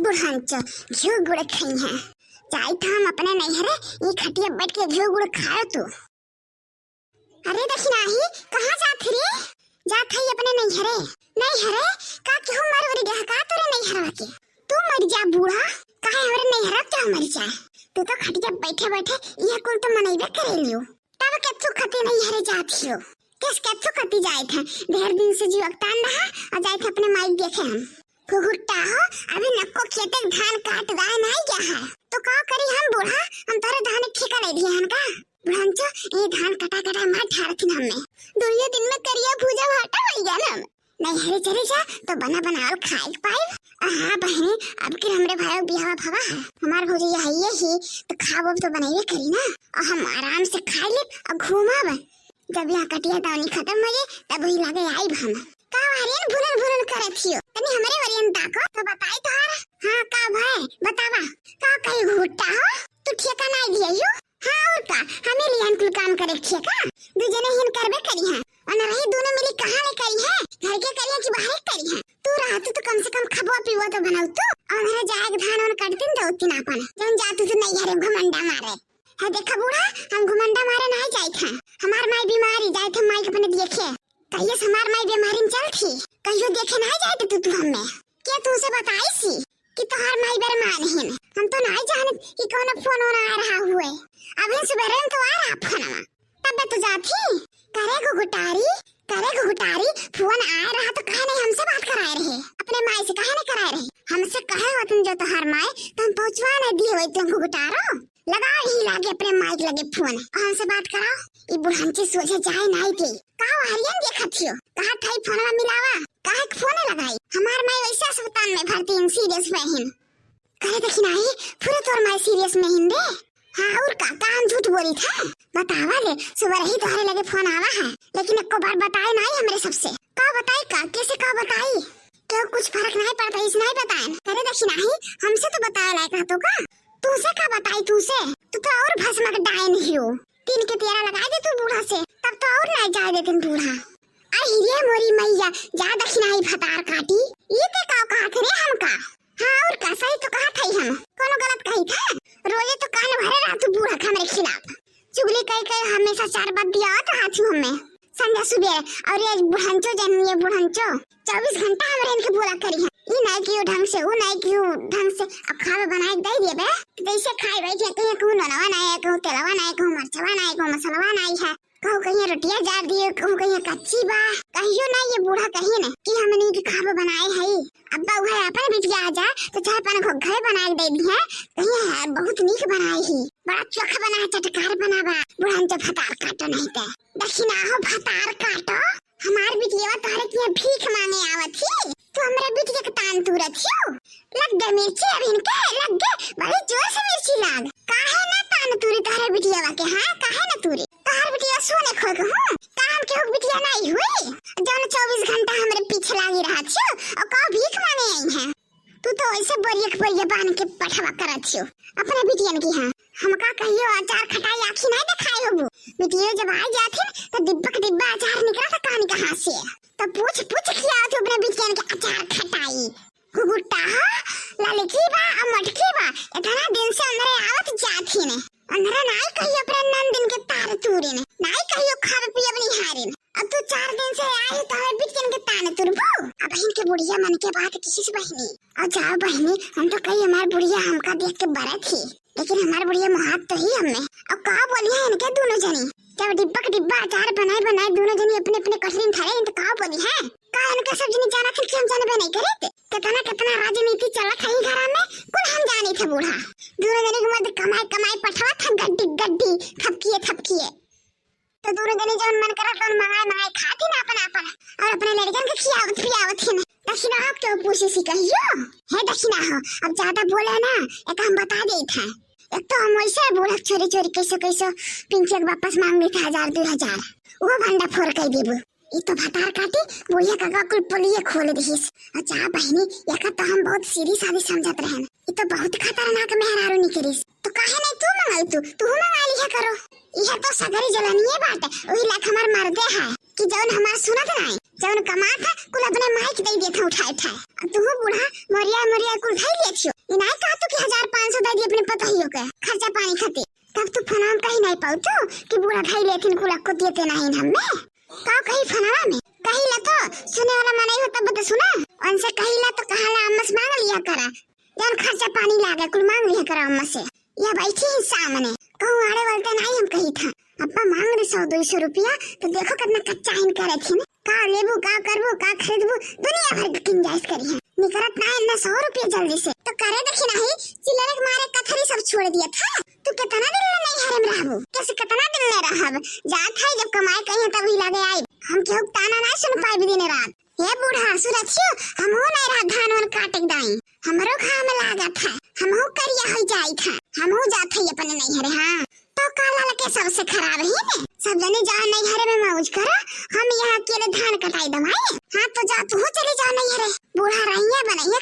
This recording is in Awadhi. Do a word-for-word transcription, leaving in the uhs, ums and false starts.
बुढ़ांचो, घिउ गुड़ खइहैं। जाइत हम अपने नैहरे, ई खटिया बैठ के घिउ गुड़ खायो तू। अरे दखिनाही, कहाँ जात रे? जात है अपने नैहरे। नैहरे? का केहू मर उर गया का तोरे नैहरवा के? तू मर जा बूढ़ा, काहे हमरे नैहरवा के मर जाए? तू तो खटिया बैठे बैठे यह कुल तो मनैबे करे लियो। तब केथू खती नैहरे जात हियो? केस केथू खती जाइत है? ढेर दिन से जीव अकतान रहा और जाइत है अपने माई देखे हम। घुघुट्टा हो, अभी नक्को खेते के धान काट दाए नाई गया है, तो का करी हम बूढ़ा? हम तोरे धान के ठेका ले दिए हन का? बुढ़ांचो, ये धान कटा कटा मार ठारथिन हमें। दुइये दिन में करिया भूजा भाटा हो गया ना। नैहरे चली जा तो बना बनावल खाए के पाइब। आ हाँ बहनी, अब के हमरे भाई बियाह भवा है, हमार भौजी यही है ही, तो खाब तो बनैबे करी ना। और हम आराम से खा लेब और घूमब। जब यहाँ कटिया दौनी खत्म हो जाए, तब वही लगे आइब हम। का वरियन भुनन भुनन करत हियो? तनी हमरे वरियन ताको, तो बताई तोहार। हाँ, का भाई, बतावा, का कही घुट्टा हो? तू ठेका नाई दिया यू? हाँ, और का, हमें लिहन कुल काम करे के ठेका? दू जने हिन करबे करी हैं। और न रही दोनों मिली कहाँ ले करी है? घर के करी है कि बाहर करी है? तू रहत तो कम से कम खबो पीबो तो बनाऊ तू। और मेरा जाए के धान उन कटतिन तो उतिन आपन। जौन जातू तू नैहरे घमंडा मारे। है देखा बूढ़ा, हम घुमंडा मारे नाई जाइत हैं। हमार माई बीमारी जाइत है, माई के अपने देखे। कहिए से हमार माई बीमारी में चल थी, कहियो देखे नाई जाइत तू, तू हमें। के तू से बताई सी कि तोहार माई बेरमान हिन? हम तो नाई जानत कि कौनो फोन ओन आ रहा हुए। अभी सुबह में तो आ रहा फोनवा, तब तो जात ही। करे घुघुटारी, करे घुघुटारी, फोन आ रहा तो काहे नहीं हमसे बात कराए रहे? अपने माई से काहे नहीं कराए रहे? हमसे कहे होतन जो तोहार माई, तो हम पहुँचवा नहीं दिए होते घुघुटारो। लगाओ ही लागे अपने माइक लगे फोन, हमसे बात कराओ। ई बुढ़ांची सोझे जाए नाई दे। का हरियन देखत हियो? कहा थाई फोनवा मिलावा, काहे के फोन लगाई? हमार माई वैसे अस्पताल में भर्ती इन, सीरियस में हिन। करे देखी नाही, पूरे तोर माई सीरियस में हिन रे। हाँ और का, का हम झूठ बोली था? बतावा ले, सुबह रही तोहरे लगे फोन आवा है, लेकिन एको बार बताए नाई हमरे सबसे। का बताई का, कैसे का बताई? क्यों कुछ फर्क नहीं पड़ता, इस नहीं बताए। करे देखी नाही, हमसे तो बताए लायक रहतो का? तू से का बताई, तू से? तू तो और भस्म के डायन हियो। तीन के तेरा लगा दे तू बूढ़ा से, तब तो और नहीं जाए देते बूढ़ा। अरे रे मोरी मैया, जा दखिनाही भतार काटी। ये ते का कहा थे रे हमका? हाँ और का, सही तो कहा था हम, कोनो गलत कही था? रोजे तो कान भरे रहा तू बूढ़ा के हमरे खिलाफ। चुगली कई कई हमेशा चार बात दिया तो हाथी हमें संझा सुबह। और ये बुढ़ंचो जन, ये बुढ़ंचो चउबीस घंटा हमरे इनके बोला करी है, ई नहीं कियो ढंग से, ऊ नहीं कियो ढंग से। अब खावे बनाए के दे देबे, जैसे खाए बैठे कहीं कहूँ नोनवा नहीं है, कहूँ तेलवा नहीं, कहूँ मरचवा नहीं, कहूँ मसलवा नहीं है, कहूँ कहीं रोटिया जार दिए, कहूँ कहीं कच्ची बा। कहियो नहीं ये बूढ़ा कहीं न कि हमनी के खावे बनाए है। अब्बा उहे अपन बिटिया आ जा तो चाहे अपन घोघे बनाए के दे दी है, कहीं है बहुत नीक बनाए ही, बड़ा चोखा बना है, चटकार बना बा। बुढ़ंचो भतार काटो नहीं ते। दखिना हो भतार काटो, हमार बिटिया तोहरे किहाँ भीख मांगे आवत ही, तू हमरे बिटिया के तान तुरत हियो। लग गए मिर्ची अब इनके, लग गए, बड़ी जोर से मिर्ची लाग। काहे ना तान तुरी तोहरे बिटियावा के, हाँ? काहे ना तुरी? तोहर बिटिया सोने खोए के हूँ, काम के हो बिटिया नहीं हुई, जौन चउबीस घंटा हमरे पीछे लागी रहत हियो, और का भीख मांगे आई है? तू तो ऐसे बोरिया के बोरिया बांध के पठवा करत हियो अपने बिटियन की। हाँ, हमका कहियो अचार खटाई आँखी नहीं देखाए होबू। बिटियो जब आ जाथिन तो डिब्बा के डिब्बा अचार निकला था कहानी कहाँ से, तो पूछ पूछ खियावत हो अपने बिटियन के अचार खटाई। घुघुट्टा हो, ललकी बा और मटकी बा, इतना दिन से अंदरे आवत जाथिन। अंदरे नाई कहियो अपने नंदिन के तार तूरिन, नाई कहियो खावे पियब निहारिन। अब तू चार दिन से आई तो हमें बिटियन के तान तुरबू। अब इनके बुढ़िया मन के बात किसी से बहिनी। और जाओ बहिनी, हम तो कही हमार बुढ़िया हमका देख के बरत ही, लेकिन हमार बुढ़िया मोहात तो ही हमें। और का बोली है इनके दोनों जनी, जब डिब्बा के डिब्बा अचार बनाए बनाए दोनों जनी अपने अपने कटोरी में धरे हैं तो का बोली है? का इनके सब जनी जाना थे कि हम जानबे नहीं करे थे? कितना कितना राजनीति चलत है ई घरा में, कुल हम जानी थे बूढ़ा। दोनों जनी के मर्द कमाई कमाई पठवा था गड्डी गड्डी थपकिए थपकिए। तो दोनों जने जौन मन करत तौन मंगाए मंगाए खाती ना अपन अपन, और अपने लड़कन के खियावत पियावत ही ना। दखिना हो क्यों पूछे सी कहियो? हे दखिना हो, अब ज्यादा बोले ना, एक हम बता देत है। एक तो हम वैसे बूढ़ा चोरी चोरी कैसे कैसे पिंकी के वापस मांग लेते हजार दो हजार, वो भंडा फोर कर देबू। ई तो भतार काटी, बुढ़िया काका कुल पोलिये खोल दिहिस। अच्छा बहिनी, एका तो हम बहुत सीधी सादी समझत रहन। ई तो बहुत खतरनाक मेहरारू निकलिस। तो काहे नहीं तू मंगाई, तू, तू मंगा लिया करो। यह तो सगरी जलनिये बाटे, वही लाख हमार मर्दे है कि जौन हमार सुनत नहीं, जौन कमात है, कुल अपने माई के दे देत है उठाए उठाए। अब तू बूढ़ा मोरिया मोरिया कुल धई लेत हियो। ई नाई कहत कि हजार पाँच सौ दे दी अपने पतोहियो के खर्चा पानी खातिर। तब तू फोनवा में कही नाई पाऊ तू कि बूढ़ा धई लेथिन कुल, अक्को देते नाहीं हमें। का कही फोनवा में? कही ला तो, सुने वाला मनई हो तब तो सुना। उनसे कही ला तो कहा ला, अम्मा से मांग लिया करा। जौन खर्चा पानी लागे, कुल मांग लिया करा अम्मा से। या बैठी ही सामने, कहूँ आड़े वालते नाई हम कही था। अब्बा मांग रही सौ दो सौ रुपया, तो देखो कितना कच्चा हिन करे थी। का लेबू, का करबू, का खरीदबू, दुनिया भर के गुंजाइश करी है। निकरत ना है ना सौ रुपया जल्दी से, तो करे देखी नहीं, चिल्लर के मारे कथरी सब छोड़ दिया था। तू कितना दिन ले नैहरे में रहबू? कैसे कितना दिन ले रहब? जात है जब कमाए कहीं तब ही लगे आई। हम केहू के ताना ना सुन पाए दिन रात। हे बूढ़ा, सुरथियो, हमहू नहीं रहा धान वान काटे के दाई। हमरो घाम लागत है, हमहू करिया हो जाई था। हमहू जात है अपने नैहरे, हाँ। तो का लाल के सबसे खराब ही ने? सब जने जाओ नैहरे में मौज करो, हम यहाँ अकेले धान कटाई दमाए। हाँ, तो जा तू चली जाओ नैहरे। बूढ़ा रहिया बनैया